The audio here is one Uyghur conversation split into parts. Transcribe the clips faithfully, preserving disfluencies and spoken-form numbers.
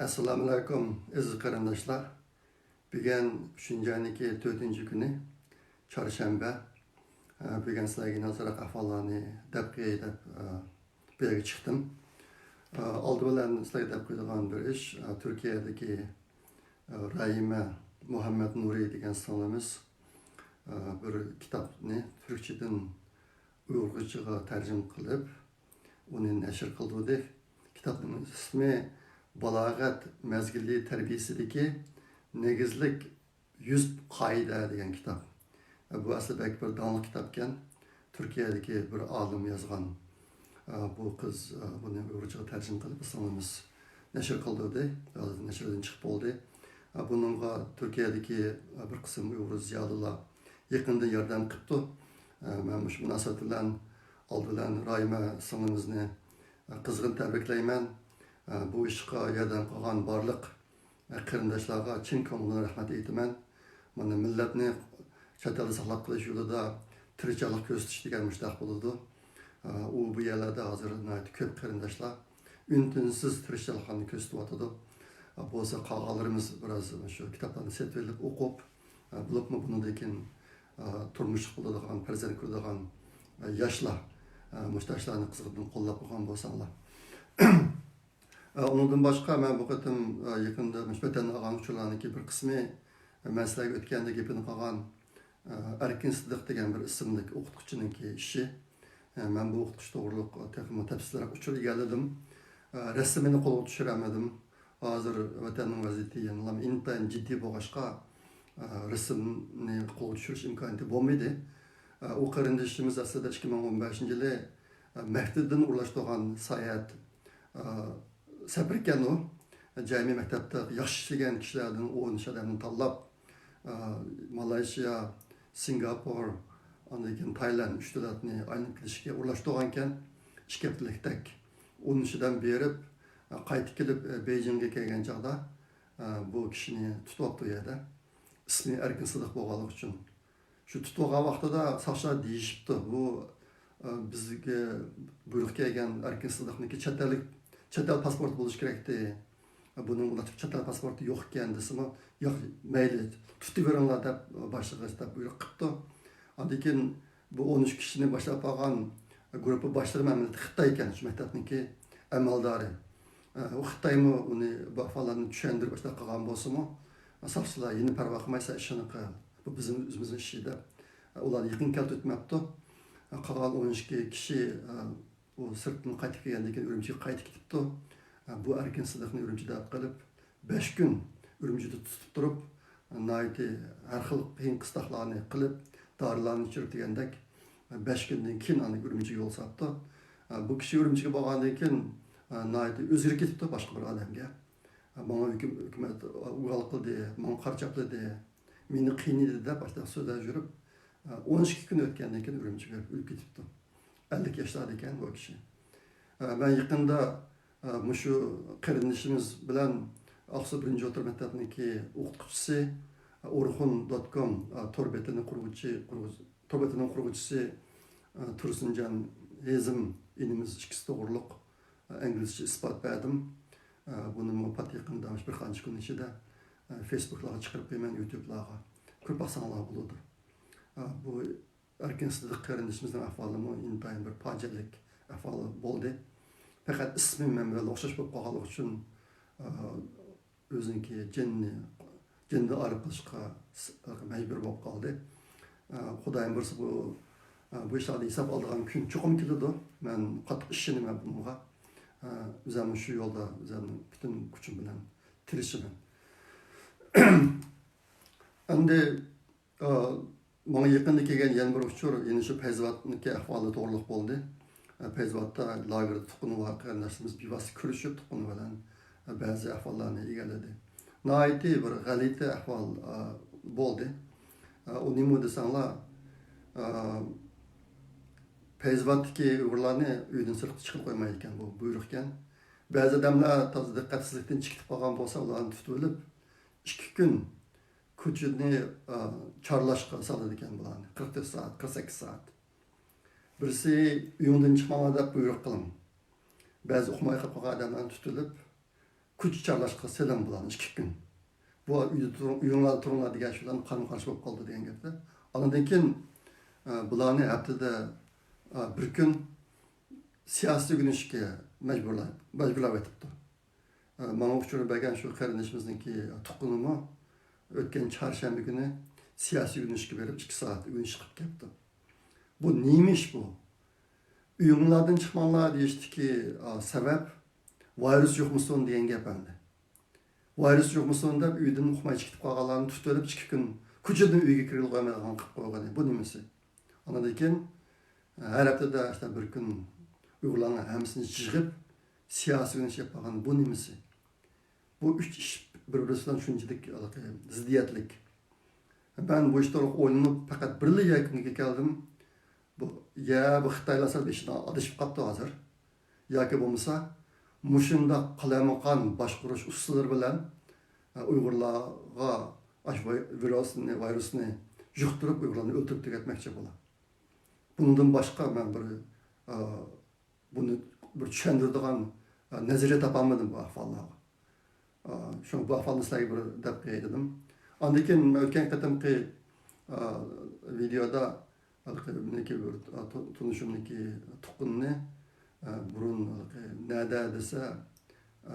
ئەسسالامۇئەلەيكۇم، ئەزىز قېرىنداشلار. بۈگۈن ئۈچىنچى ئاينىڭكى تۆتىنچى كۈنى، چارشەنبە. ئە، بۈگۈن سىلەرگە ئازراق ئەھۋاللارنى دەپ قوياي دەپ، ئە، بۇ يەرگە چىقتىم. ئە، ئالدى بىلەن سىلەرگە دەپ قويىدىغان بىر ئىش، ئە، تۈركىيەدىكى، ئە، رەھىمە مۇھەممەد نۇرى دېگەن سىڭلىمىز، ئە، بىر كىتابنى تۈركچىدىن ئۇيغۇرچىغا تەرجىمە قىلىپ، ئۇنى نەشر قىلدۇردى. كىتابنىڭ ئىسمى بالاغەت مەزگىلى تەربىيەسىدىكى نېگىزلىك يۈز قائىدە دېگەن كىتاب. بۇ ئەسلى بەك بىر داڭلىق كىتابكەن. تۈركىيەدىكى بىر ئالىم يازغان. بۇ قىز بۇنى ئۇيغۇرچىغا تەرجىمە قىلىپ، سىڭلىمىز نەشر قىلدۇردى. ھازىر نەشردىن چىقىپ بولدى. بۇنىڭغا تۈركىيەدىكى بىر قىسىم ئۇيغۇر زىيالىيلار يېقىندىن ياردەم قىپتۇ. مەن مۇشۇ مۇناسىۋەت بىلەن ئالدى بىلەن راھىمە سىڭلىمىزنى قىزغىن تەبرىكلەيمەن. بۇ ئىشقا ياردەم قىلغان بارلىق قېرىنداشلارغا چىن كۆڭلۈمدىن رەھمەت ئېيتىمەن. مانا، مىللەتنى چەت ئەلدە ساقلاپ قېلىش يولىدا تىرىشچانلىق كۆرسىتىش دېگەن مۇشۇنداق بولىدۇ. ئۇ بۇ يەرلەردە ھازىر ناھايىتى كۆپ قېرىنداشلار ئۈن-تىنسىز تىرىشچانلىقلارنى كۆرسىتىۋاتىدۇ. بولسا قالغانلىرىمىز بىراز شۇ كىتابلارنى سېتىۋېلىپ ئوقۇپ، بولۇپمۇ بۇنىڭدىن كېيىن تۇرمۇشلۇق بولىدىغان، پەرزەنت كۆرىدىغان ياشلار، مۇشۇ ياشلارنى قىزغىندىن قوللاپ قويغان بولساڭلار. ئۇنىڭدىن باشقا، مەن بۇ قېتىم يېقىندا مۇشۇ ۋەتەندىن ئالغان ئۇچۇرلارنىڭكى بىر قىسمى، مەن سىلەرگە ئۆتكەندە گېپىنى قىلغان ئەركىن سىدىق دېگەن بىر ئىسىملىك ئوقۇتقۇچىنىڭكى ئىشى. مەن بۇ ئوقۇتقۇچى توغرۇلۇق تېخىمۇ تەپسىلىيرەك ئۇچۇر ئىگىلىدىم. رەسىمىنى قولغا چۈشۈرەلمىدىم. ھازىر ۋەتەننىڭ ۋەزىيىتى يەنىلا ئىنتايىن جىددىي بولغاچقا، رەسىمنى قولغا چۈشۈرۈش ئىمكانىيىتى بولمىدى. ئۇ قېرىندىشىمىز ئەسلىدە ئىككى مىڭ ئون بەشىنچى يىلى مەكتەپتىن ئورۇنلاشتۇرغان ساياھەت سەپىرى ئىكەن ئۇ. جەمئىي مەكتەپتە ياخشى ئىشلىگەن كىشىلەردىن ئون ئۈچ ئادەمنى تاللاپ، مالايشىيا، سىنگاپور، ئاندىن كېيىن تايلاند ئۈچ دۆلەتنى ئايلىنىپ كېلىشكە ئورۇنلاشتۇرغانىكەن. ئىككى ھەپتىلىكتەك ئون ئۈچ ئادەم بېرىپ، قايتىپ كېلىپ، بېيجىڭغا كەلگەن چاغدا، بۇ كىشىنى تۇتۇۋاپتۇ ئۇ يەردە. ئىسمى ئەركىن سىدىق بولغانلىقى ئۈچۈن. شۇ تۇتۇۋالغان ۋاقتىدا ساقچىلار دېيىشىپتۇ، بۇ، ئە، بىزگە بۇيرۇق كەلگەن ئەركىن سىدىقنىڭكى چەت ئەللىك، چەت ئەل پاسپورتى بولۇشى كېرەكتى. بۇنىڭ چەت ئەل پاسپورتى يوق ئىكەن دېسىمۇ، ياق، مەيلى، تۇتۇۋېرىڭلار دەپ باشلىقى دەپ بۇيرۇق قىپتۇ. ئاندىن كېيىن بۇ ئون ئۈچ كىشىنى باشلاپ ئالغان گۇرۇپپا باشلىرى ئەمەلىيەتتە خىتاي ئىكەن، شۇ مەكتەپنىڭكى ئەمەلدارى. ئە، ئۇ خىتايمۇ ئۇنى بۇ ئەھۋاللارنى چۈشەندۈرۈپ ئاشۇنداق قىلغان بولسىمۇ، ساقچىلار يەنە پەرۋا قىلماي، سەن ئىشىڭنى قىل. بۇ بىزنىڭ ئۆزىمىزنىڭ ئىشى دەپ، ئۇلارنى يېقىن كەلتۈرتمەپتۇ. قالغان ئون ئىككى كىشى، ئۇ سىرتتىن قايتىپ كەلگەندىن كېيىن ئۈرۈمچىگە قايتىپ كېتىپتۇ. بۇ ئەركىن سىدىقنى ئۈرۈمچىدە قىلىپ، بەش كۈن ئۈرۈمچىدە تۇتۇپ تۇرۇپ، ناھايىتى ھەر خىل قىيىن قىستاقلارنى قىلىپ، دارىلارنى ئىچۈرۈپ دېگەندەك، بەش كۈندىن كېيىن ئاندىن ئۈرۈمچىگە يول ساپتۇ. بۇ كىشى ئۈرۈمچىگە بارغاندىن كېيىن، ناھايىتى ئۆزگىرىپ كېتىپتۇ باشقا بىر ئادەمگە. ماڭا ھۆكۈم-، ھۆكۈمەت ئۇگال قىلدى، ماڭا قارا چاپلىدى، مېنى قىينىدى دەپ ئاشۇنداق سۆزلەپ يۈرۈپ، ئون ئىككى كۈن ئۆتكەندىن كېيىن ئۈرۈمچىگە بېرىپ ئۆلۈپ كېتىپتۇ. ئەللىك ياشلاردا ئىكەن بۇ كىشى. مەن يېقىندا مۇشۇ قېرىندىشىمىز بىلەن ئاقسۇ بىرىنچى ئوتتۇرا مەكتەپنىڭكى ئوقۇتقۇچىسى، ئورخۇن دوت كوم تور بېتىنى قۇرغۇچى، قۇرغۇچى، تور بېتىنىڭ قۇرغۇچىسى تۇرسۇنجان ھېزىم ئىنىمىز ئىككىسى توغرۇلۇق ئىنگلىزچە ئىسپات بەردىم. بۇنىمۇ پات يېقىندا، بىر قانچە كۈن ئىچىدە فېيسبۇكلارغا چىقىرىپ قويىمەن، يۇتۇبلارغا. كۆرۈپ باقساڭلار بولىدۇ. بۇ ئەركىن سىدىق قېرىندىشىمىزنىڭ ئەھۋالىمۇ ئىنتايىن بىر پاجىئەلىك ئەھۋال بولدى. پەقەت ئىسمى مەن بىلەن ئوخشاش بولۇپ قالغانلىقى ئۈچۈن، ئۆزىنىڭكى جېنىنى، جېنىدىن ئايرىپ قېلىشقا مەجبۇر بولۇپ قالدى. خۇدايىم بۇيرۇسا، بۇ، بۇ ئىشلاردىن ھېساب ئالىدىغان كۈن چوقۇم كېلىدۇ. مەن قاتتىق ئىشىنىمەن بۇنىڭغا. ئۆزۈممۇ شۇ يولدا ئۆزۈمنىڭ پۈتۈن كۈچۈم بىلەن تىرىشىمەن. ئەمدى ئا، ماڭا يېقىندا كەلگەن يەنە بىر ئۇچۇر، يەنە شۇ پەيزاۋاتنىڭكى ئەھۋالى توغرۇلۇق بولدى. ئا، پەيزاۋاتتا لاگېردا تۇغقىنى بار قېرىنداشلىرىمىز بىۋاسىتە كۆرۈشۈپ، تۇغقىنى بىلەن، ئا، بەزى ئەھۋاللارنى ئىگىلىدى. ناھايىتى بىر غەلىتە ئەھۋال، ئا، بولدى. ئا، ئۇ نېمە دېسەڭلار، ئا، پەيزاۋاتتىكى ئۇيغۇرلارنى ئۆيدىن سىرتقا چىقىپ قويمايدىكەن، بۇ بۇيرۇقكەن. بەزى ئادەملەر تازا دىققەتسىزلىكتىن چىقىپ قالغان بولسا، ئۇلارنى تۇتۇۋېلىپ، ئىككى كۈن كوچىنى، ئا، چارلاشقا سالىدىكەن بۇلارنى. قىرىق تۆت سائەت، قىرىق سەككىز سائەت. بىرسى، «ئۆيۈڭدىن چىقماڭلار» دەپ بۇيرۇق قىلىڭ. بەزى ئۇقماي قېلىپ قالغان ئادەملەرنى تۇتۇلۇپ، كوچا چارلاشقا سېلىڭ بۇلارنى ئىككى كۈن. بۇ ئۆيدە تۇرۇڭ، ئۆيۈڭلاردا تۇرۇڭلار دېگەن شۇلارنىڭ قارىمۇ قارشى بولۇپ قالدى دېگەن گەپلەر. ئاندىن كېيىن، ئە، بۇلارنى ھەپتىدە، ئە، بىر كۈن سىياسىي ئۆگىنىشكە مەجبۇرلاپ، مەجبۇرلاۋېتىپتۇ. ئە، ماڭا ئۇچۇر بەرگەن شۇ قېرىندىشىمىزنىڭكى تۇغقىنىمۇ ئۆتكەن چارشەنبە كۈنى سىياسىي ئۆگىنىشكە بېرىپ، ئىككى سائەت ئۆگىنىش قىلىپ كەپتۇ. بۇ نېمە ئىش بۇ؟ ئۆيۈڭلاردىن چىقماڭلار دېيىشتىكى، ئا، سەۋەب ۋىرۇس يۇقمىسۇن دېگەن گەپ ئەمدى. ۋىرۇس يۇقمىسۇن دەپ ئۆيدىن ئۇقماي چىقىپ قالغانلارنى تۇتۇۋېلىپ ئىككى كۈن كوچىدىن ئۆيگە كىرگىلى قويمايدىغان قىلىپ قويغىنى. بۇ نېمىسى؟ ئاندىن كېيىن ھەر ھەپتىدە ئىشتە بىر كۈن ئۇيغۇرلارنىڭ ھەممىسىنى يىغىپ سىياسىي ئۆگىنىش ئېلىپ بارغان. بۇ نېمىسى؟ بۇ ئۈچ ئىش بىر-بىرسى بىلەن شۇنچىلىك ھېلىقى زىددىيەتلىك. مەن بۇ ئىش توغرىلىق ئويلىنىپ، پەقەت بىرلا يەكۈنگە كەلدىم. بۇ، يا بۇ خىتايلار سەل بېشىدىن ئادىشىپ قاپتۇ ھازىر. ياكى بولمىسا، مۇشۇنداق قالايمىقان باشقۇرۇش ئۇسۇللىرى بىلەن، ئە، ئۇيغۇرلارغا ئاشۇ ۋاي-، ۋىرۇسنى، ۋىرۇسنى يۇقتۇرۇپ، ئۇيغۇرلارنى ئۆلتۈرۈپ تۈگەتمەكچى بۇلار. بۇنىڭدىن باشقا مەن بىر، ئە، بۇنى بىر چۈشەندۈرىدىغان، ئە، نەزەرىيە تاپالمىدىم بۇ ئەھۋاللارغا. ئا، شۇڭا بۇ ئەھۋالنى سىلەرگە بىر دەپ بېرەي دېدىم. ئاندىن كېيىن مەن ئۆتكەن قېتىمقى، ئا، ۋىدېيودا ھېلىقى مېنىڭكى بىر، ئا، تۇ-، تونۇشۇمنىڭكى تۇغقىنىنى، ئا، بۇرۇن ھېلىقى نەدە دېسە، ئا،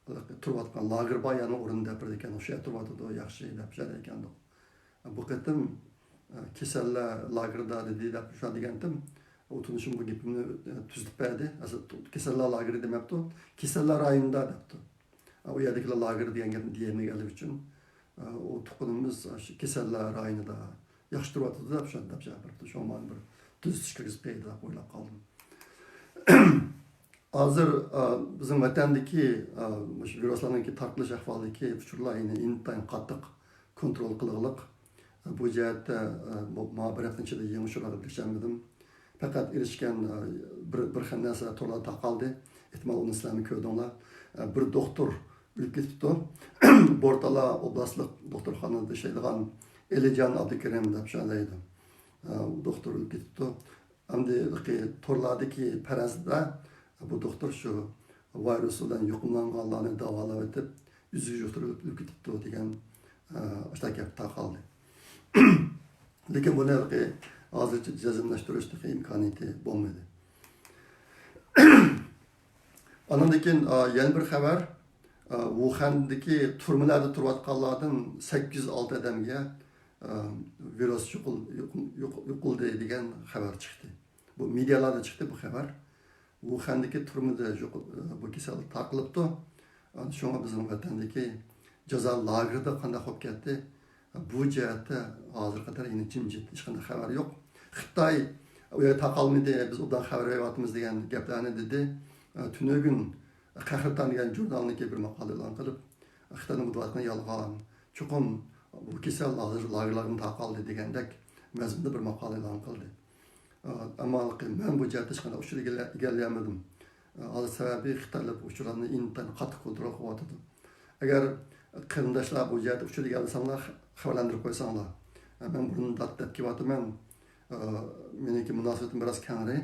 ھېلىقى تۇرۇۋاتقان لاگېر بار يەرنىڭ ئورنىنى دەپ بېرىدىكەن، شۇ يەردە تۇرۇۋاتىدۇ، ياخشى دەپ شۇ يەردە ئىكەن. بۇ قېتىم، ئە، كېسەللەر لاگېرىدا دېدى دەپ شۇ دېگەنتىم. ئۇ تونۇشۇم بۇ گېپىمنى، ئە، تۈزىتىپ بەردى. ئەسلى كېسەللەر لاگېرى دېمەپتۇ، كېسەللەر رايونىدا دەپتۇ. ئە، ئۇ يەردىكىلەر لاگېر دېگەن گەپنى دېيەلمىگەنلىكى ئۈچۈن، ئە، ئۇ تۇغقىنىمىز شۇ كېسەللەر رايونىدا ياخشى تۇرۇۋاتىدۇ دەپ شۇ دەپ جاۋاب بەردى. شۇڭا مانا بىر تۈزىتىش كىرگۈزۈپ بەردى دەپ ئويلاپ قالدىم. ھازىر، ئا، بىزنىڭ ۋەتەندىكى، ئا، مۇشۇ ۋىرۇسلارنىڭكى تارقىلىش ئەھۋالىدىكى ئۇچۇرلار يەنە ئىنتايىن قاتتىق كونترول قىلغىلىق. بۇ جەھەتتە، ئا، بۇ، مانا بىر ھەپتىنىڭ ئىچىدە يېڭى ئۇچۇرلارغا ئېرىشەلمىدىم. پەقەت ئېرىشكەن، ئا، بىر، بىر خىل نەرسىلەر تورلاردا تارقالدى. ئېھتىمال، ئۇنى سىلەرمۇ كۆردۈڭلار. ئا، بىر دوختۇر ئۆلۈپ كېتىپتۇ. بورتالا ئوبلاستلىق دوختۇرخانىدا ئىشلەيدىغان ئېلىجان ئابدۇكېرىم دەپ شۇنداق دەيدۇ. ئا، ئۇ دوختۇر ئۆلۈپ كېتىپتۇ. ئەمدى تورلاردىكى پەرەزدە بۇ دوختۇر شۇ ۋىرۇس بىلەن يۇقۇملانغانلارنى داۋالاۋېتىپ، ئۆزىگە يۇقتۇرۇپ ئۆلۈپ كېتىپتۇ دېگەن، ئە، ئاشۇنداق گەپ تارقالدى. لېكىن بۇنى ھازىرچە جەزملەشتۈرۈش تېخى ئىمكانىيىتى بولمىدى. ئانىڭدىن كېيىن، ئا، يەنە بىر خەۋەر، ئا، ۋۇخەندىكى تۈرمىلەردە تۇرۇۋاتقانلاردىن سەككىز يۈز ئالتە ئادەمگە، ئا، ۋىرۇس يۇقۇل-، يۇقۇم-، يۇق-، يۇقۇلدى دېگەن خەۋەر چىقتى. بۇ مېدىيالاردا چىقتى بۇ خەۋەر. ۋۇخەندىكى تۈرمىدە يۇق-، بۇ كېسەل تارقىلىپتۇ. شۇڭا بىزنىڭ ۋەتەندىكى جازا لاگېرىدا قانداق بولۇپ كەتتى؟ بۇ جەھەتتە ھازىرغا قەدەر يەنە جىمجىت، ھېچقانداق خەۋەر يوق. خىتاي ئۇ يەرگە تارقالمىدى، بىز ئوبدان خەۋەر بېرىۋاتىمىز دېگەن گەپلەرنى دېدى. تۈنۈگۈن قەھرىتان دېگەن ژۇرنالنىڭكى بىر ماقالە ئېلان قىلىپ، خىتاينىڭ بۇ دەۋاتقىنى يالغان. چوقۇم بۇ كېسەل ھازىر لاگېرلاردىن تارقالدى دېگەندەك مەزمۇندا بىر ماقالە ئېلان قىلدى. ئەمما مەن بۇ جەھەتتە ھېچقانداق ئۇچۇر ئىگىلە-، ئىگىلىيەلمىدىم. ھازىر سەۋەبى خىتايلار بۇ ئۇچۇرلارنى ئىنتايىن قاتتىق كونترول قىلىۋاتىدۇ. ئەگەر قېرىنداشلار بۇ جەھەتتە ئۇچۇر ئىگىلىسەڭلار، خەۋەرلەندۈرۈپ قويساڭلار. مەن بۇرۇن دەپ، دەپ كېلىۋاتىمەن. مېنىڭكى مۇناسىۋىتىم بىراز كەڭرى.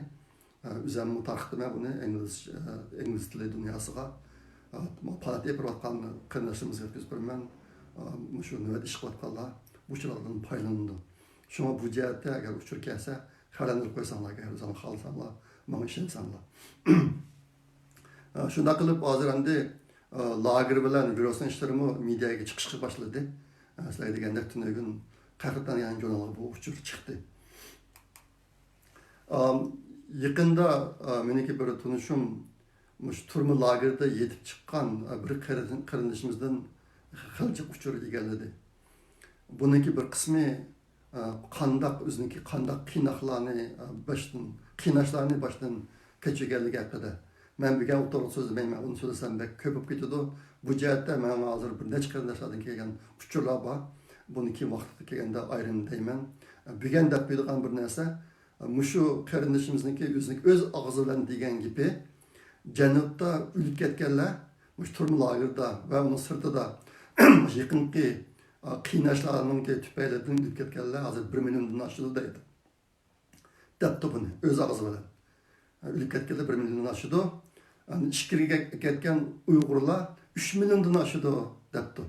ئۆزۈممۇ تارقىتىمەن بۇنى ئىنگلىز، ئىنگلىز تىلى دۇنياسىغا. پالات ئېلىپ بېرىۋاتقان قېرىنداشلىرىمىزغا يەتكۈزۈپ بېرىمەن. مۇشۇ نۆۋەت ئىش قىلىۋاتقانلار بۇ ئۇچۇرلاردىن پايدىلىنىدۇ. شۇڭا بۇ جەھەتتە ئەگەر ئۇچۇر كەلسە، خەۋەرلەندۈرۈپ قويساڭلار، ئەگەر ئۆزۈڭلار خالىساڭلار، ماڭا ئىشەنسەڭلار. شۇنداق قىلىپ، ھازىر ئەمدى، لاگېر بىلەن ۋىرۇسنىڭ ئىشلىرىمۇ مېدىياگە چىقىشقا باشلىدى. سىلەرگە دېگەندەك، تۈنۈگۈن قەھرىتان دېگەن ژۇرنالغا بۇ ئۇچۇر چىقتى. ئام، يېقىندا، ئا، مېنىڭكى بىر تونۇشۇم مۇشۇ تۈرمە لاگېردا يېتىپ چىققان، ئا، بىر قېرىن-، قېرىندىشىمىزدىن خېلى جىق ئۇچۇر ئىگىلىدى. بۇنىڭكى بىر قىسمى، ئا، قانداق، ئۆزىنىڭكى قانداق قىيناقلارنى، ئا، باشتىن، قىيناشلارنى باشتىن كەچۈرگەنلىكى ھەققىدە. مەن بۈگۈن ئۇ توغرىلىق سۆزلىمەيمەن، ئۇنى سۆزلىسەم بەك كۆپ بولۇپ كېتىدۇ. بۇ جەھەتتە ماڭا ھازىر بىر نەچچە قېرىنداشلاردىن كەلگەن ئۇچۇرلار بار. بۇنى كېيىن ۋاقتىدا كەلگەندە ئايرىم دەيمەن. بۈگۈن دەپ قويىدىغان بىر نەرسە، مۇشۇ قېرىندىشىمىزنىڭكى ئۆزىنىڭكى ئۆز ئاغزى بىلەن دېگەن گېپى، جەنۇبتا ئۆلۈپ كەتكەنلەر مۇشۇ تۈرمە لاگېردا ۋە ئۇنىڭ سىرتىدا يېقىنقى، ئا، قىيناشلارنىڭكى تۈپەيلىدىن ئۆلۈپ كەتكەنلەر ھازىر بىر مىليوندىن ئاشىدۇ دەيدۇ. دەپتۇ بۇنى ئۆز ئاغزى بىلەن. ئۆلۈپ كەتكەنلەر بىر مىليوندىن ئاشىدۇ. ئەنە ئىچكىرىگە كەتكەن ئۇيغۇرلار ئۈچ مىليوندىن ئاشىدۇ، دەپتۇ،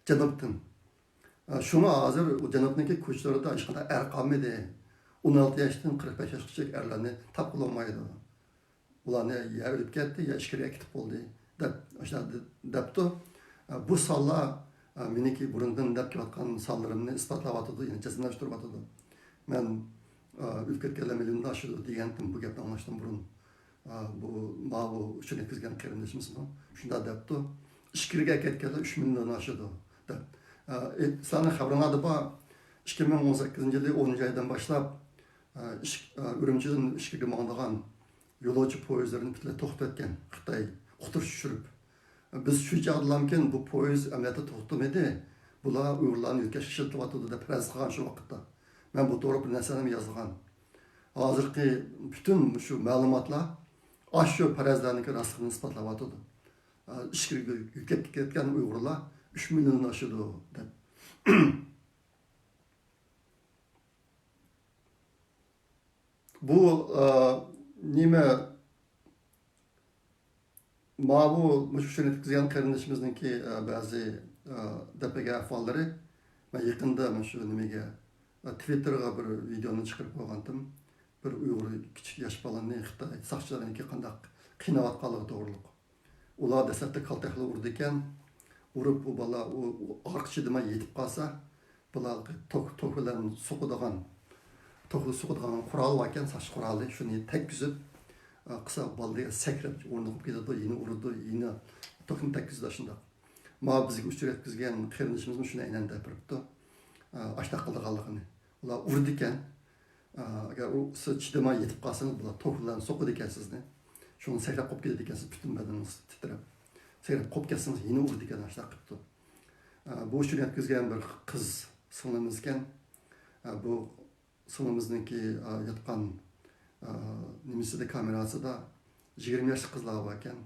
جەنۇبتىن. ئە، شۇڭا ھازىر ئۇ جەنۇبنىڭكى كوچىلىرىدا ھېچقانداق ئەر قالمىدى. ئون ئالتە ياشتىن قىرىق بەش ياشقىچە ئەرلەرنى تاپقىلى بولمايدۇ. ئۇلارنى يا ئۆلۈپ كەتتى، يا ئىچكىرىگە كېتىپ بولدى، دەپ، ئاشۇنداق دە-، دەپتۇ. ئە، بۇ سانلار، ئە، مېنىڭكى بۇرۇندىن دەپ كېلىۋاتقان سانلىرىمنى ئىسپاتلاۋاتىدۇ، يەنى جەزملەشتۈرۈۋاتىدۇ. مەن، ئە، ئۆلۈپ كەتكەنلەر مىليوندىن ئاشىدۇ دېگەنتىم بۇ گەپنى ئاڭلاشتىن بۇرۇن. ئە، بۇ، ماۋۇ ئۇچۇرنى يەتكۈزگەن قېرىندىشىمىزمۇ شۇنداق دەپتۇ. ئىچكىرىگە كەتكەنلەر ئۈچ مىليوندىن ئاشىدۇ، دەپ. ئە، ئە، سىلەرنىڭ خەۋىرىڭلاردا بار، ئىككى مىڭ ئون سەككىزىنچى يىلى ئونىنچى ئايدىن باشلاپ، ئە، ئىچ-، ئە، ئۈرۈمچىدىن ئىچكىرىگە ماڭىدىغان يولۇچى پويىزلىرىنى پۈتۈنلەي توختىتىۋەتكەن خىتاي، ئۇقتۇرۇش چۈشۈرۈپ. بىز شۇ چاغدىلامكىن بۇ پويىز ئەمەلىيەتتە توختىمىدى، بۇلار ئۇيغۇرلارنى يۆتكەشكە ئىشلىتىۋاتىدۇ دەپ پەرەز قىلغان شۇ ۋاقىتتا. مەن بۇ توغرا بىر نەرسىلەرنى يازغان. ھازىرقى پۈتۈن شۇ مەلۇماتلار ئاشۇ پەرەزلەرنىڭكى راستلىقىنى ئىسپاتلاۋاتىدۇ. ئە، ئىچكىرىگە يۆتكەپ كەتكەن ئۇيغۇرلار ئۈچ مىليوندىن ئاشىدۇ دەپ. بۇ، ئە، نېمە، ماۋۇ مۇشۇ ئۇچۇرنى يەتكۈزگەن قېرىندىشىمىزنىڭكى، ئە، بەزى، ئە، دەپ بەرگەن ئەھۋاللىرى. مەن يېقىندا مۇشۇ نېمىگە، ئە، تىۋىتتېرغا بىر ۋىدېئونى چىقىرىپ قويغانتىم. بىر ئۇيغۇر كىچىك ياش بالىنى خىتاي ساقچىلىرىنىڭكى قانداق قىيناۋاتقانلىقى توغرۇلۇق. ئۇلار دەسلەپتە كالتەكلا ئۇرىدىكەن. ئۇرۇپ، ئۇ بالا، ئۇ، ئۇ ئارقا چىدىماي يېتىپ قالسا، بۇلار توك، توك بىلەن سوقىدىغان، توك سوقىدىغان قورال باركەن، ساقچى قورالى، شۇنى تەگكۈزۈپ، ئە، قىلسا، بالا دېگەن سەكرەپ ئورنىغا كېتىدۇ، يەنە ئۇرىدۇ، يەنە توكنى تەگكۈزىدۇ، شۇنداق. ماۋۇ بىزگە ئۇچۇر يەتكۈزگەن قېرىندىشىمىزمۇ شۇنى ئەينەن دەپ بېرىپتۇ. ئە، ئاشۇنداق قىلىدىغانلىقىنى. ئۇلار ئۇرىدىكەن. ئە، ئەگەر ئۇ سىز چىدىماي يېتىپ قالسىڭىز، بۇلار توك بىلەن سوقىدىكەن سىزنى. شۇڭا سەكرەپ قوپۇپ كېتىدىكەنسىز، پۈتۈن بەدىنىڭىز تىترەپ. سەكرەپ قوپۇپ كەتسىڭىز، يەنە ئۇرىدىكەن، ئاشۇنداق قىلىپتۇ. ئە، بۇ ئۇچۇرنى يەتكۈزگەن بىر قىز سىڭلىمىزكەن. ئە، بۇ سىڭلىمىزنىڭكى، ئە، ياتقان، ئە، نېمىسىدە، كامېراسىدا يىگىرمە ياشلىق قىزلار باركەن.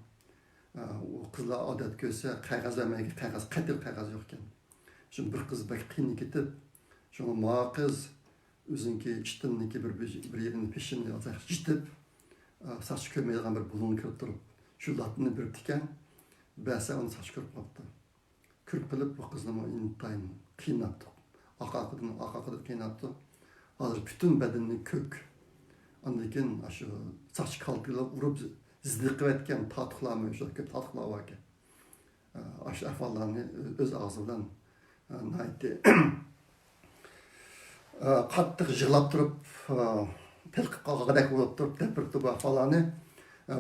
ئە، ئۇ قىزلار ئادەتتە كۆرسە، قەغەز بەرمەيدىكەن، قەغەز، قەتئىي قەغەز يوقكەن. شۇ بىر قىز بەك قىينىلىپ كېتىپ، شۇڭا ما قىز ئۆزىنىڭكى ئىشتىنىدىكى بىر، بىر، بىر يېرىنى، پېشىنى ئازراق يىتىپ، ئە، ساقچى كۆرمەيدىغان بىر بۇلۇڭغا كىرىپ تۇرۇپ، شۇ لاتىنى بېرىپتىكەن. بەرسە ئۇنى ساقچى كۆرۈپ قاپتۇ. كۆرۈپ قېلىپ، بۇ قىزنىمۇ ئىنتايىن قىيناپتۇ. ئارقا-ئارقىدىن، ئارقا-ئارقىدىن قىيناپتۇ. ھازىر پۈتۈن بەدىنى كۆك. ئاندىن كېيىن ئاشۇ ساقچى كالتىلار ئۇرۇپ زىدىقىۋەتكەن تارتۇقلارمۇ، شۇ كۆپ تارتۇقلار باركەن. ئاشۇ ئەھۋاللارنى ئۆز ئاغزى بىلەن، ناھايىتى، قاتتىق يىغلاپ تۇرۇپ، پېلىقىپ قالغاندەك بولۇپ تۇرۇپ دەپ بېرىپتۇ بۇ ئەھۋاللارنى.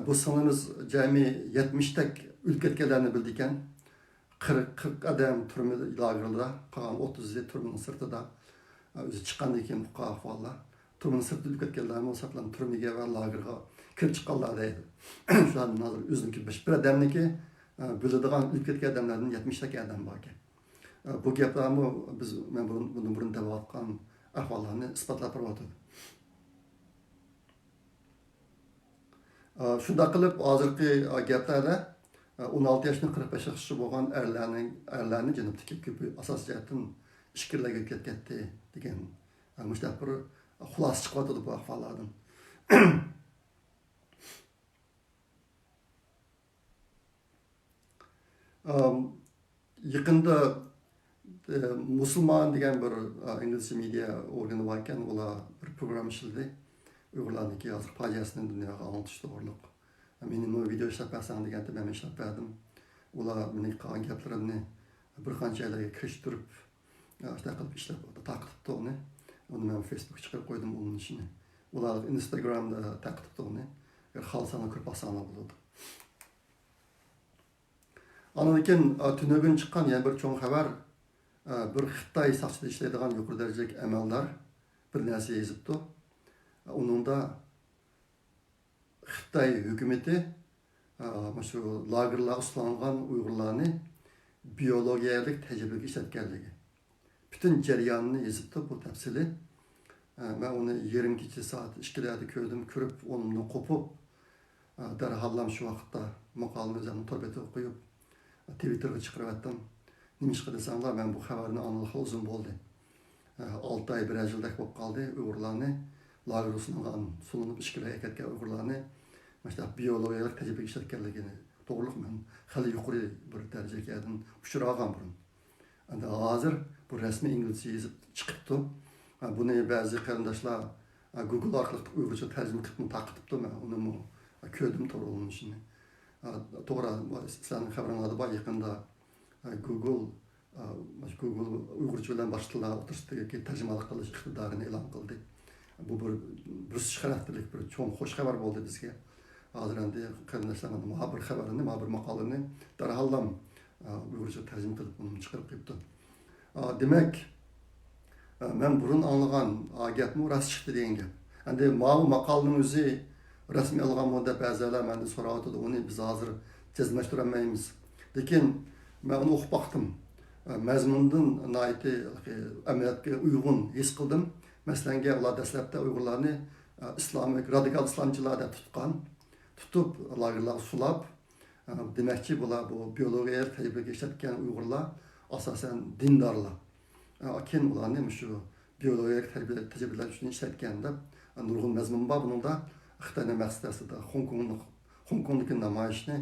بۇ سىڭلىمىز جەمئىي يەتمىشتەك ئۆلۈپ كەتكەنلەرنى بىلىدىكەن. قىرىق، قىرىق ئادەم تۈرمە لاگېردا، قالغان ئوتتۇزى تۈرمىنىڭ سىرتىدا. ئۆزى چىققاندىن كېيىن ئۇققان ئەھۋاللار. تۈرمىنىڭ سىرتىدا ئۆلۈپ كەتكەنلەرمۇ ساقلام تۈرمىگە ۋە لاگېرغا كىرىپ چىققانلار دەيدۇ. شۇلارنىڭ ھازىر ئۆزىنىڭكى بىر، بىر ئادەمنىكى، ئە، بىلىدىغان ئۆلۈپ كەتكەن ئادەملەردىن يەتمىشتەك ئادەم باركەن. ئە، بۇ گەپلەرمۇ بىز، مەن بۇرۇن، بۇندىن بۇرۇن دەۋاتقان ئەھۋاللارنى ئىسپاتلاپ بېرىۋاتىدۇ. ئە، شۇنداق قىلىپ، ھازىرقى، ئە، گەپلەردە، ئە، ئون ئالتە ياشتىن قىرىق بەش ياشقىچە بولغان ئەرلەرنىڭ، ئەرلەرنى جەنۇبتىكى كۆپى ئاساسىي جەھەتتىن ئىچكىرىلەرگە ئۆتۈپ كەتتى دېگەن، ئە، مۇشۇنداق بىر خۇلاسە چىقىۋاتىدۇ بۇ ئەھۋاللاردىن. ئەم، يېقىندا، ئە، مۇسۇلمان دېگەن بىر، ئە، ئىنگلىزچە مېدىيا ئورگىنى باركەن، ئۇلار بىر پروگرامما ئىشلىدى. ئۇيغۇرلارنىڭكى ھازىرقى پاجىئەسىنى دۇنياغا ئاڭلىتىش توغرۇلۇق. مېنىمۇ ۋىدېئو ئىشلەپ بەرسەڭ دېگەنتىم، مەن ئىشلەپ بەردىم. ئۇلار مېنىڭ قىلغان گەپلىرىمنى بىر قانچە يەرلەرگە كىرىشتۈرۈپ، ئە، شۇنداق قىلىپ ئىشلەپ تارقىتىپتۇ ئۇنى. ئۇنى مەن فېيسبۇكقا چىقىرىپ قويدۇم ئۇلىنىشىنى. ئۇلار ئىنستاگرامدا تارقىتىپتۇ ئۇنى. ئەگەر خالىساڭلار كۆرۈپ باقساڭلار بولىدۇ. ئاندىن كېيىن، ئە، تۈنۈگۈن چىققان يەنە بىر چوڭ خەۋەر، ئە، بىر خىتاي ساقچىدا ئىشلەيدىغان يۇقىرى دەرىجىلىك ئەمەلدار بىر نەرسە يېزىپتۇ. ئۇنىڭدا خىتاي ھۆكۈمىتى، ئە، مۇشۇ لاگېرلارغا سولانغان ئۇيغۇرلارنى بىيولوگىيەلىك تەجرىبىگە ئىشلەتكەنلىكى. پۈتۈن جەريانىنى يېزىپتۇ بۇ تەپسىلىي. ئە، مەن ئۇنى يېرىم كېچە سائەت ئىككىلەردە كۆردۈم، كۆرۈپ ئورنۇمدىن قوپۇپ، ئە، دەرھاللام شۇ ۋاقىتتا ماقالىنى ئۆزۈمنىڭ تور بېتىگە قويۇپ، ئە، تىۋىتتېرغا چىقىرىۋەتتىم. نېمىشقا دېسەڭلار، مەن بۇ خەۋەرنى ئاڭلىغىلى خېلى ئۇزۇن بولدى. ئە، ئالتە ئاي، بىرەر يىلدەك بولۇپ قالدى ئۇيغۇرلارنى، لاگېرغا سولانغان، سولىنىپ ئىچكىرىلەرگە كەتكەن ئۇيغۇرلارنى مۇشۇنداق بىيولوگىيەلىك تەجرىبىگە ئىشلەتكەنلىكىنى توغرۇلۇق مەن خېلى يۇقىرى بىر دەرىجىلىك يەردىن ئۇچۇر ئالغان بۇرۇن. ئەمدى ھازىر بۇ رەسمىي ئىنگلىزچە يېزىپ چىقىپتۇ. بۇنى بەزى قېرىنداشلار گۇگل ئارقىلىق ئۇيغۇرچە تەرجىمە قىلىپمۇ تارقىتىپتۇ. مەن ئۇنىمۇ كۆردۈم، توغرا بولمىشىنى. توغرا، سىلەرنىڭ خەۋىرىڭلاردا بار، يېقىندا گۇگل، گۇگل ئۇيغۇرچە بىلەن باشقا تىللار ئوتتۇرىسىدىكى تەرجىمىھاللىق قىلىش ئىقتىدارىنى ئېلان قىلدى. بۇ بىر بۆسۈش خاراكتېرلىك بىر چوڭ خوش خەۋەر بولدى بىزگە. ھازىر ئەمدى قېرىنداشلار مانا مۇ بىر خەۋەرنى، مۇ بىر ماقالىنى دەرھاللام ئۇيغۇرچە تەرجىمە قىلىپ ئۇنى چىقىرىپ قويۇپتۇ. دېمەك، مەن بۇرۇن ئاڭلىغان گەپمۇ راست چىقتى دېگەن گەپ. ئەمدى ماۋۇ ماقالىنىڭ ئۆزى رەسمىي ئالغانمۇ دەپ بەزىلەر مەندىن سوراۋاتىدۇ. ئۇنى بىز ھازىر جەزملەشتۈرەلمەيمىز. لېكىن مەن ئۇنى ئوقۇپ باقتىم. مەزمۇنىدىن ناھايىتى ئەمەلىيەتكە ئۇيغۇن ھېس قىلدىم. مەسىلەنگە، ئۇلار دەسلەپتە ئۇيغۇرلارنى ئىسلامىي، رادىكال ئىسلامچىلار دەپ تۇتقان، تۇتۇپ لاگېرلارغا سولاپ، دېمەكچى، بۇلار بۇ بىيولوگىيەلىك تەجرىبىگە ئىشلەتكەن ئۇيغۇرلار ئاساسەن دىندارلار. كېيىن ئۇلارنى مۇشۇ بىيولوگىيەلىك تەربىيە، تەجرىبىلەر ئۈچۈن ئىشلەتكەن دەپ نۇرغۇن مەزمۇن بار بۇنىڭدا. خىتاينىڭ مەقسىتى ئەسلىدە خوڭكوڭلۇق، خوڭكوڭدىكى نامايىشنى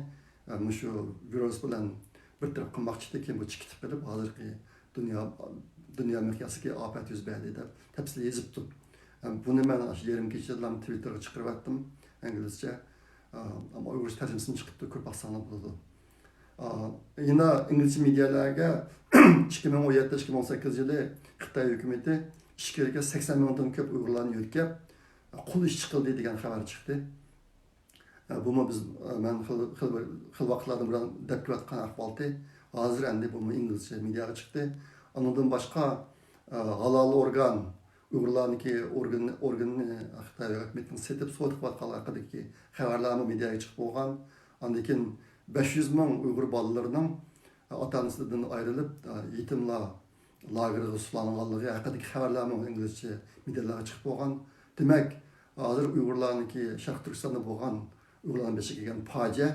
مۇشۇ ۋىرۇس بىلەن بىر تەرەپ قىلماقچى ئىدى، كېيىن بۇ چىقىپ قېلىپ، ھازىرقى دۇنيا، دۇنيا مىقياسىدىكى ئاپەت يۈز بەردى دەپ تەپسىلىي يېزىپتۇ. بۇنى مەن ئاشۇ يېرىم كېچىدىلا تىۋىتتېرغا چىقىرىۋەتتىم ئىنگلىزچە. ئەمما ئۇيغۇرچە تەرجىمىسىمۇ چىقىپتۇ، كۆرۈپ باقساڭلار بولىدۇ. يەنە ئىنگلىزچە مېدىيالارغا ئىككى مىڭ ئون يەتتە، ئىككى مىڭ ئون سەككىز يىلى خىتاي ھۆكۈمىتى ئىچكىرىگە سەكسەن مىڭدىن كۆپ ئۇيغۇرلارنى يۆتكەپ، قۇل ئىشچى قىلدى دېگەن خەۋەر چىقتى. بۇمۇ بىز، مەن خېلى، خېلى، خېلى ۋاقىتلاردىن بۇرۇن دەپ كېلىۋاتقان ئەھۋالتى. ھازىر ئەمدى بۇمۇ ئىنگلىزچە مېدىياغا چىقتى. ئۇنىڭدىن باشقا، ھالال ئورگان، ئۇيغۇرلارنىڭكى ئورگىنى، ئورگىنىنى خىتاي ھۆكۈمىتىنىڭ سېتىپ سودا قىلىۋاتقانلىقى ھەققىدىكى خەۋەرلەرمۇ مېدىياغا چىقىپ بولغان. ئاندىن كېيىن بەش يۈز مىڭ ئۇيغۇر بالىلىرىنىڭ ئاتا-ئانىسىدىن ئايرىلىپ، يېتىملار لاگېرىغا سولانغانلىقى ھەققىدىكى خەۋەرلەرمۇ ئىنگلىزچە مېدىيالارغا چىقىپ بولغان. دېمەك، ھازىر ئۇيغۇرلارنىڭكى، شەرقىي تۈركىستاندا بولغان ئۇيغۇرلارنىڭ بېشىغا كەلگەن پاجىئە،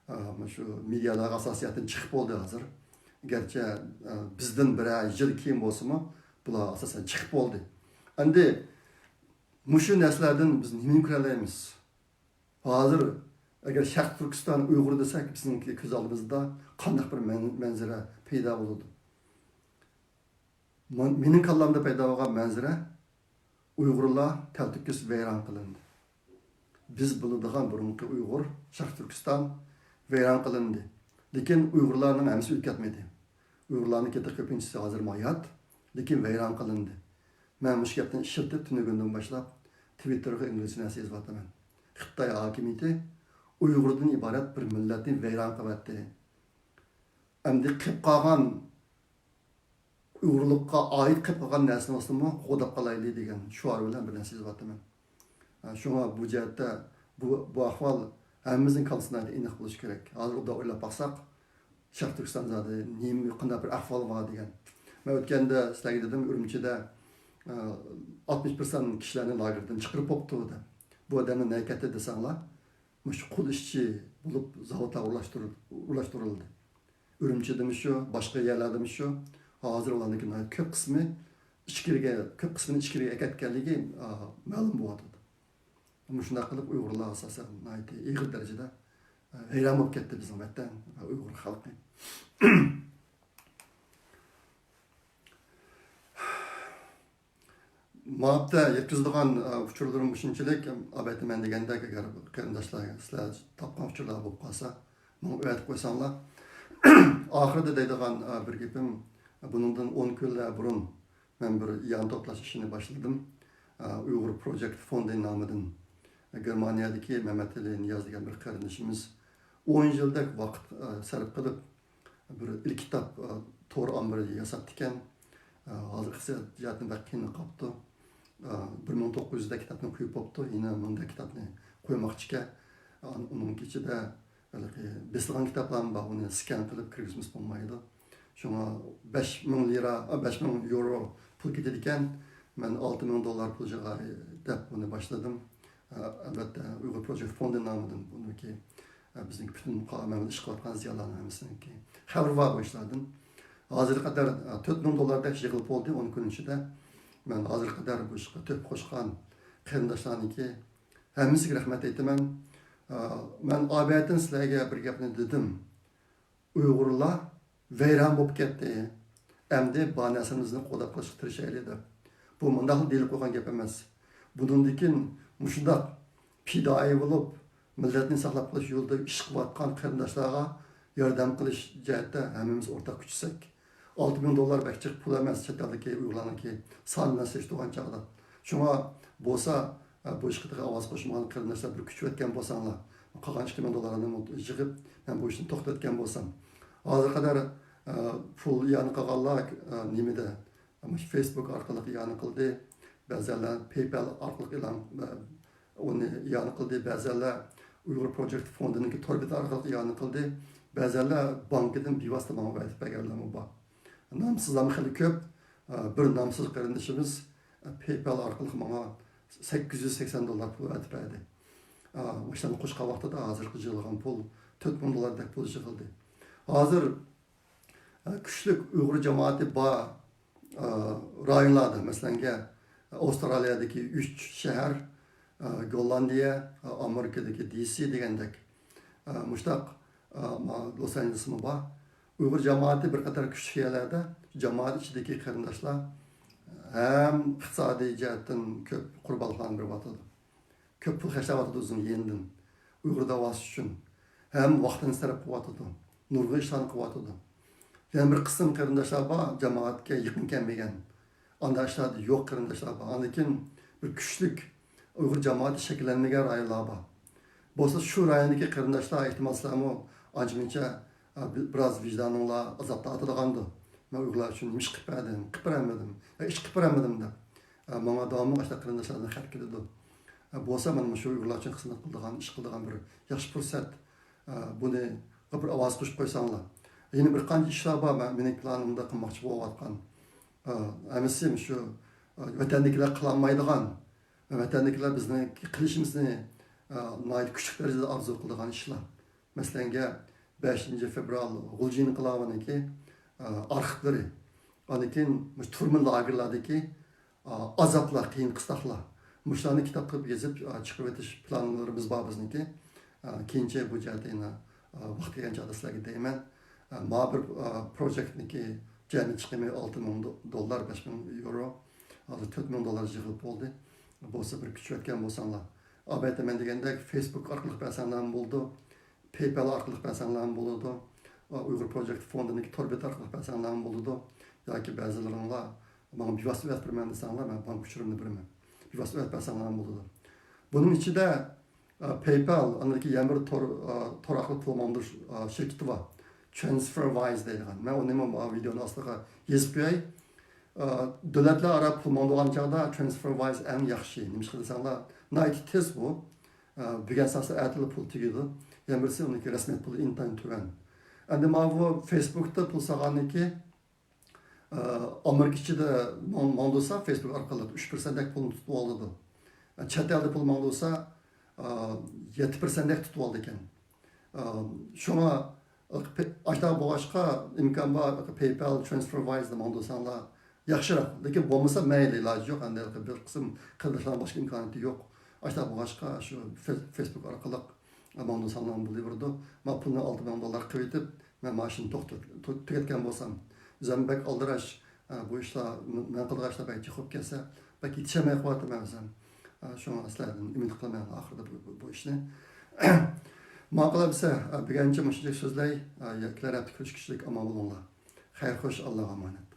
ئە، مۇشۇ مېدىيالارغا ئاساسىي جەھەتتىن چىقىپ بولدى ھازىر. گەرچە، ئە، بىزدىن بىرەر يىل كېيىن بولسىمۇ، بۇلار ئاساسەن چىقىپ بولدى. ئەمدى مۇشۇ نەرسىلەردىن بىز نېمىنى كۆرەلەيمىز؟ ھازىر ئەگەر شەرقىي تۈركىستان ئۇيغۇر دېسەك، بىزنىڭكى كۆز ئالدىمىزدا قانداق بىر مەن-، مەنزىرە پەيدا بولىدۇ؟ مەن-، مېنىڭ كاللامدا پەيدا بولغان مەنزىرە، ئۇيغۇرلار تەلتۆكۈس ۋەيران قىلىندى. بىز بىلىدىغان بۇرۇنقى ئۇيغۇر، شەرقىي تۈركىستان ۋەيران قىلىندى. لېكىن ئۇيغۇرلارنىڭ ھەممىسى ئۆلۈپ كەتمىدى. ئۇيغۇرلارنىڭكى كۆپىنچىسى ھازىرمۇ ھايات، لېكىن ۋەيران قىلىندى. مەن مۇشۇ گەپنى ئىشلىتىپ، تۈنۈگۈندىن باشلاپ تىۋىتتېرغا ئىنگلىزچە نەرسە يېزىۋاتىمەن. خىتاي ھاكىمىيىتى ئۇيغۇردىن ئىبارەت بىر مىللەتنى ۋەيران قىلىۋەتتى. ئەمدى قېلىپ قالغان ئۇيغۇرلۇققا ئائىت قېلىپ قالغان نەرسىنى بولسىمۇ قوغداپ قالايلى دېگەن شوئار بىلەن بىر نەرسە يېزىۋاتىمەن. شۇڭا بۇ جەھەتتە بۇ، بۇ ئەھۋال ھەممىمىزنىڭ كاللىسىدا ئېنىق بولۇشى كېرەك. ھازىر ئوبدان ئويلاپ باقساق، شەرقىي تۈركىستاندا نېمە، قانداق بىر ئەھۋال بار دېگەن. مەن ئۆتكەندە سىلەرگە دېدىم، ئۈرۈمچىدە، ئە، ئاتمىش بىر سان كىشىلەرنى لاگېردىن چىقىرىپ بوپتۇ دەپ. بۇ ئادەملەر نەگە كەتتى دېسەڭلار، مۇشۇ قۇل ئىشچى بولۇپ زاۋۇتلارغا ئورۇنلاشتۇرۇ-، ئورۇنلاشتۇرۇلدى. ئۈرۈمچىدىمۇ شۇ، باشقا يەرلەردىمۇ شۇ. ھازىر ئۇلارنىڭكى ناھايىتى كۆپ قىسمى ئىچكىرىگە، كۆپ قىسمىنى ئىچكىرىگە ئەكەتكەنلىكى، ئا، مەلۇم بولۇۋاتىدۇ. مۇشۇنداق قىلىپ ئۇيغۇرلار ئاساسەن ناھايىتى ئېغىر دەرىجىدە، ئا، ۋەيران بولۇپ كەتتى بىزنىڭ ۋەتەن ۋە ئۇيغۇر خەلقى. ماۋۇ ھەپتە يەتكۈزىدىغان، ئە، ئۇچۇرلىرىم مۇشۇنچىلىك. ئەلۋەتتە، مەن دېگەندەك، ئەگەر قېرىنداشلار، سىلەر تاپقان ئۇچۇرلار بولۇپ قالسا، ماڭا ئەۋەتىپ قويساڭلار. ئاخىرىدا دەيدىغان، ئە، بىر گېپىم، بۇنىڭدىن ئون كۈنلەر بۇرۇن مەن بىر ئىئانە توپلاش ئىشىنى باشلىدىم. ئە، ئۇيغۇر پروجېكت فوندى نامىدىن. گېرمانىيەدىكى مەمەتئېلى نىياز دېگەن بىر قېرىندىشىمىز ئون يىلدەك ۋاقىت، ئە، سەرپ قىلىپ، بىر ئېلكىتاب، ئە، تور ئامبىرى ياساپتىكەن. ئە، ھازىر ئىقتىسادىي جەھەتتىن بەك قىينىلىپ قاپتۇ. ئە، بىر مىڭ توققۇز يۈز دەك كىتابنى قويۇپ بوپتۇ، يەنە مىڭدەك كىتابنى قويماقچىكەن. ئە، ئۇنىڭ ئىچىدە ھېلىقى بېسىلغان كىتابلارمۇ بار، ئۇنى سكەن قىلىپ كىرگۈزمىسە بولمايدۇ. شۇڭا بەش مىڭ لىرا، ئە، بەش مىڭ يورو پۇل كېتىدىكەن. مەن ئالتە مىڭ دوللار پۇل يىغاي دەپ بۇنى باشلىدىم. ئە، ئەلۋەتتە، ئۇيغۇر پروجېكت فوندى نامىدىن بۇنىڭكى، ئە، بىزنىڭ پۈتۈن مۇقاۋا ئەمەلدە ئىش قىلىۋاتقان زىيالىيلارنىڭ ھەممىسىنىڭكى خەۋىرى بار بۇ ئىشلاردىن. ھازىرغا قەدەر، ئە، تۆت مىڭ دوللاردەك يىغىلىپ بولدى ئون كۈن ئىچىدە. مەن ھازىرغا قەدەر بۇ ئىشقا تۆھپە قوشقان قېرىنداشلارنىڭكى ھەممىسىگە رەھمەت ئېيتىمەن. مەن ئابەتتىن سىلەرگە بىر گەپنى دېدىم. ئۇيغۇرلار ۋەيران بولۇپ كەتتى. ئەمدى بار نەرسىمىزنى قوغداپ قېلىشقا تىرىشايلى دەپ. بۇ مۇنداقلا دېيىلىپ قويغان گەپ ئەمەس. بۇنىڭدىن كېيىن مۇشۇنداق پىدائىي بولۇپ، مىللەتنى ساقلاپ قېلىش يولىدا ئىش قىلىۋاتقان قېرىنداشلارغا ياردەم قىلىش جەھەتتە ھەممىمىز ئورتاق كۈچىسەك. ئالتە مىڭ دوللار بەك جىق پۇل ئەمەس، چەت ئەلدىكى ئۇيغۇرلارنىڭكى سانى بىلەن سېلىشتۇرغان چاغدا. شۇڭا بولسا، بۇ ئىشقا تېخى ئاۋاز قوشمىغان قېرىنداشلار بىر كۈچىۋەتكەن بولساڭلار، قالغان ئىككى مىڭ دوللارنى يىغىپ، مەن بۇ ئىشنى توختاتقان بولسام. ھازىرغا قەدەر، ئە، پۇل ئىئانە قىلغانلار، ئە، نېمىدە؟ مۇشۇ فېيسبۇك ئارقىلىق ئىئانە قىلدى. بەزەنلەر پەيپال ئارقىلىق ئېلان، ئە، ئۇنى ئىئانە قىلدى. بەزەنلەر ئۇيغۇر پروجېكت فوندىنىڭكى تور بېتى ئارقىلىق ئىئانە قىلدى. بەزەنلەر بانكىدىن بىۋاسىتە ماڭا ئەۋەتىپ بەرگەنلەرمۇ بار. نامسىزلارمۇ خېلى كۆپ. ئە، بىر نامسىز قېرىندىشىمىز، ئە، پەيپال ئارقىلىق ماڭا سەككىز يۈز سەكسەن دوللار پۇل ئەۋەتىپ بەردى. ئە، مۇشۇلارنى قوشقان ۋاقتىدا ھازىرقى يىغىلغان پۇل تۆت مىڭ دوللاردەك پۇل يىغىلدى. ھازىر، ئە، كۈچلۈك ئۇيغۇر جامائىتى بار، ئە، رايونلاردا، مەسىلەنگە، ئاۋسترالىيەدىكى ئۈچ شەھەر، ئە، گوللاندىيە، ئە، ئامېرىكىدىكى دى سى دېگەندەك، ئە، مۇشتاق، ئە، ما-، لوس ئانژېلېسمۇ بار. ئۇيغۇر جامائىتى بىر قاتار كۈچلۈك يەرلەردە، جامائەت ئىچىدىكى قېرىنداشلار ھەم ئىقتىسادىي جەھەتتىن كۆپ قۇربانلىقلارنى بېرىۋاتىدۇ. كۆپ پۇل خەجلەۋاتىدۇ ئۆزىنىڭ يېنىدىن. ئۇيغۇر داۋاسى ئۈچۈن. ھەم ۋاقتىنى سەرپ قىلىۋاتىدۇ. نۇرغۇن ئىشلارنى قىلىۋاتىدۇ. يەنە بىر قىسىم قېرىنداشلار بار، جامائەتكە يېقىن كەلمىگەن. ئانداق ئىشلاردا يوق قېرىنداشلار بار. ئاندىن كېيىن بىر كۈچلۈك ئۇيغۇر جامائىتى شەكىللەنمىگەن رايونلار بار. بولسا شۇ رايوندىكى قېرىنداشلار ئېھتىمال سىلەرمۇ ئانچە-مۇنچە، ئە، بىر-، بىراز ۋىجدانىڭلار ئازاب تارتىدىغاندۇ. مەن ئۇيغۇرلار ئۈچۈن نېمە ئىش قىلىپ بەردىم، قىلىپ بەرمىدىم، يا ئىش قىلىپ بەرمىدىم دەپ. ئە، ماڭا داۋاملىق ئاشۇنداق قېرىنداشلاردىن خەت كېلىدۇ. ئە، بولسا مانا مۇشۇ ئۇيغۇرلار ئۈچۈن خىزمەت قىلىدىغان، ئىش قىلىدىغان بىر ياخشى پۇرسەت. ئە، بۇنى بىر ئاۋاز قوشۇپ قويساڭلار. يەنە بىر قانچە ئىشلار بار، مەن، مېنىڭ پىلانىمدا قىلماقچى بولۇۋاتقان. ئە، ھەممىسى مۇشۇ، ئە، ۋەتەندىكىلەر قىلالمايدىغان، ۋەتەندىكىلەر بىزنىڭ قىلىشىمىزنى، ئە، ناھايىتى كۈچلۈك دەرىجىدە ئارزۇ قىلىدىغان ئىشلار. مەسىلەنگە، بەشىنچى فېۋرال غۇلجا ئىنقىلابىنىڭكى، ئە، ئارخىپلىرى، ئاندىن كېيىن مۇشۇ تۈرمە لاگېرلاردىكى، ئە، ئازابلار، قىيىن قىستاقلار، مۇشۇلارنى كىتاب قىلىپ يېزىپ، ئە، چىقىرىۋېتىش پىلانلىرىمىز بار بىزنىڭكى. ئە، كېيىنچە بۇ جەھەتتە يەنە، ئە، ۋاقتى كەلگەن چاغدا سىلەرگە دەيمەن. ئە، ما بىر، ئە، پروجېكتنىڭكى جەمئىي چىقىمى ئالتە مىڭ دو-، دوللار، بەش مىڭ يورو. ھازىر تۆت مىڭ دوللار يىغىلىپ بولدى. بولسا بىر كۈچىۋەتكەن بولساڭلار. ئەلۋەتتە مەن دېگەندەك فېيسبۇك ئارقىلىق بەرسەڭلارمۇ بولىدۇ. پەيپال ئارقىلىق بەرسەڭلارمۇ بولىدۇ. ئۇيغۇر پروجېكت فوندىنىڭكى تور بېتى ئارقىلىق بەرسەڭلارمۇ بولىدۇ. ياكى بەزىلىرىڭلار ماڭا بىۋاسىتە ئەۋەتىپ بېرىمەن دېسەڭلار، مەن بانكا ئۇچۇرۇمنى بېرىمەن. بىۋاسىتە ئەۋەتىپ بەرسەڭلارمۇ بولىدۇ. بۇنىڭ ئىچىدە، ئە، پەيپال، ئاندىن كېيىن يەنە بىر تور، ئە، تور ئارقىلىق پۇل ماڭدۇرۇش، ئە، شىركىتى بار. ترانسفېرۋايز دەيدىغان. مەن ئۇنى مانا ۋىدېئونىڭ ئاستىغا يېزىپ قوياي. ئە، دۆلەتلەر ئارا پۇل ماڭدۇرغان چاغدا ترانسفېرۋايز ئەڭ ياخشى. نېمىشقا دېسەڭلار، ناھايىتى تېز بۇ. ئە، بۈگۈن سالسا ئەتىلا پۇل تۈگىدۇ. يەنە بىرسى ئۇنىڭكى رەسمىيەت پۇلى ئىنتايىن تۆۋەن. ئەمدى ماۋۇ فېيسبۇكتا پۇل سالغاننىڭكى، ئە، ئامېرىكا ئىچىدە ماڭ-، ماڭدۇرسا فېيسبۇك ئارقىلىق ئۈچ پىرسەنتتەك پۇلنى تۇتۇۋالىدۇ. ئە، چەت ئەلدە پۇل ماڭدۇرسا، ئە، يەتتە پىرسەنتتەك تۇتۇۋالىدىكەن. ئە، شۇڭا، ئە، پې-، ئاشۇنداق بولغاچقا ئىمكان بار، پەيپال، ترانسفېرۋايزدا ماڭدۇرساڭلار ياخشىراق. لېكىن بولمىسا مەيلى، ئىلاجى يوق. ئەمدى بىر قىسىم قېرىنداشلارنىڭ باشقا ئىمكانىيىتى يوق. ئاشۇنداق بولغاچقا شۇ فېس-، فېيسبۇك ئارقىلىق ماڭدۇرساڭلارمۇ بولۇۋېرىدۇ. مەن پۇلنى ئالتە مىڭ دوللار قىلىۋېتىپ، مەن مانا شۇنى توختات-، تۈ-، تۈگەتكەن بولسام، ئۆزۈم بەك ئالدىراش، ئە، بۇ ئىشلار، م-، مەن قىلىدىغان ئىشلار بەك جىق بولۇپ كەتسە، بەك يېتىشەلمەي قالاتتىم مەن ئۆزۈم. ئە، شۇڭا سىلەردىن ئۈمىد قىلىمەن ئاخىرىدا بۇ، بۇ، بۇ ئىشنى. ماقۇل ئەمىسە، ئە، بۈگۈنچە مۇشۇنچە سۆزلەي، ئە، كېلەر ھەپتە كۆرۈشكۈچىلىك ئامان بولۇڭلار. خەير خوش، ئاللاغا ئامانەت.